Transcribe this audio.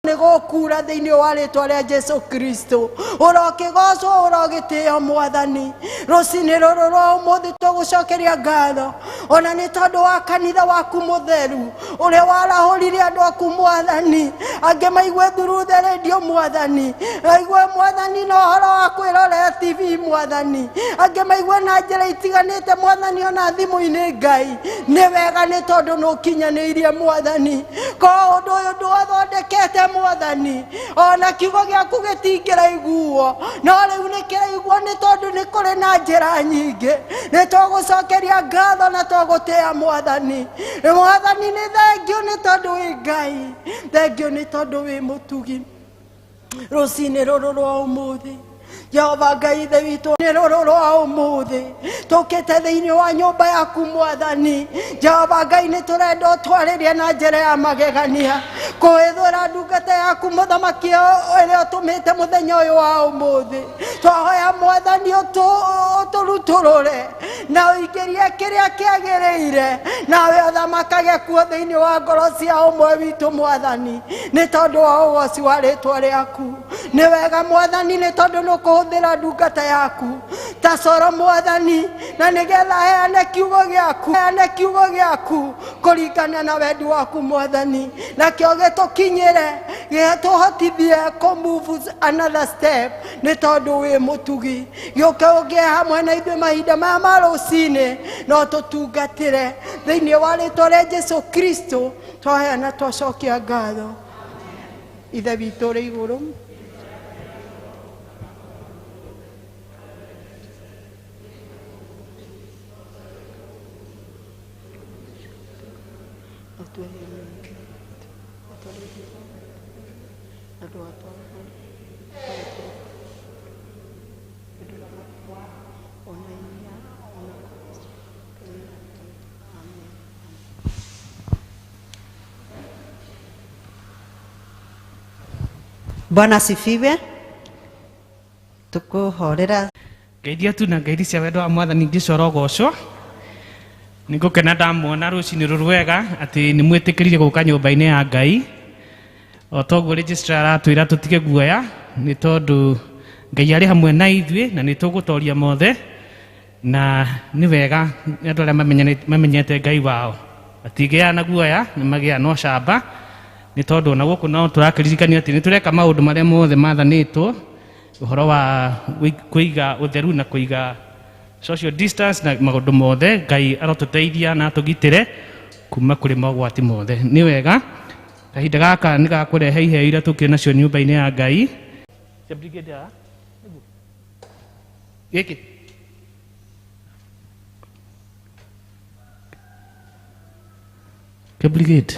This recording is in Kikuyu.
Nĩ gũkura thĩinĩ wa rĩtwa rĩa Jesu Kristo. Ũrokĩgocwo, ũrogĩtĩo Mwathani. Rũcinĩ rũrũ rwa ũmũthĩ tũgũcokeria ngatho ona nĩ tondũ wa kanitha waku mũtheru ũrĩa warahũrire andũ aku Mwathani. Angĩ maigue through the radio Mwathani, aigue Mwathani na ũhoro wa kwĩrorera TV Mwathani, angĩ maigue na njĩra itiganĩte Mwathani, ona thimũ-inĩ. Ngai nĩ wega nĩ tondũ nĩ ũkinyanĩirie Mwathani. Ko ũndũ ũyũ ndwathondekete Mwathani, ona kiugo gĩaku gĩtingĩraiguo, no rĩu nĩ kĩraiguo nĩ tondũ nĩ kũrĩ na njĩra nyingĩ. Nĩ tũgũcokeria ngatho na tũgũtĩa Mwathani. Mwathani nĩ thengio nĩ tondũ wĩ Ngai, thengio nĩ tondũ wĩ mũtugi. Rũcinĩ rũrũ rwa ũmũthĩ, Jehova Ngai Ithe witũ, nĩ rũrũ rwa ũmũthĩ tũkĩte thĩinĩ wa nyũmba yaku Mwathani. Jehova Ngai, nĩ tũrenda ũtwarĩrie na njĩra ya magegania kũhĩthũra ndungata yaku mũthamaki ĩrĩa ũtũmĩte mũthenya ũyũ wa ũmũthĩ. Twahoya Mwathani ũtũrutũrũre na ũingĩrie kĩrĩa kĩagĩrĩire, nawe ũthamakage kuo thĩinĩ wa ngoro cia ũmwe witũ Mwathani, nĩ tondũ wa ũgoci wa rĩtwa rĩaku. Nĩ wega Mwathani nĩ tondũ nĩ ũkũhũthĩra ndungata yaku ta coro Mwathani, na nĩgetha heane kiugo gĩaku, heane kiugo gĩaku kũringana na wendi waku Mwathani, nakĩo gĩtũkinyĩre, gĩtũhotithie kũ move another step, nĩ tondũ wĩ mũtugi. Gĩũke ũngĩe hamwe na ithuĩ mahinda maya ma rũcinĩ, no tũtungatĩre thĩinĩ wa rĩtwa rĩa Jesu Kristo. Twaheana, twacokia ngatho. Ithe witũ ũrĩ igũrũ, Bwana asifiwe. Tukuhorera Ngeithia tu na ngeithi cia wendo wa Mwathani Jesu arogocwo. Nĩ ngũkena ndamuona rũcinĩ rũrũ wega atĩ nĩ mwĩtĩkĩrire gũka nyũmba-inĩ ya Ngai. O toguo registrar aratwĩra tũtige guoya nĩ tondũ Ngai arĩ hamwe na ithuĩ na nĩ tũgũtoria mothe, na nĩ wega nĩ andũ arĩa mamenyete Ngai wao matigĩaga na guoya, nĩ magĩaga na ũcamba, nĩ tondũ ona gũkũ no tũrakĩririkania atĩ nĩ tũreka maũndũ marĩa mothe mathanĩtwo, ũhoro wa kũiga ũtheru na kũiga social distance na maũndũ mothe. Ngai arotũteithia na atũgitĩre kuma kũrĩ mogwati mothe. Nĩ wega kahinda gaka nĩ gakũrehe iheo iria tũkĩrĩ nacio nyũmba-inĩ ya Ngai. Cia brigade ya gĩkĩ kĩa brigade.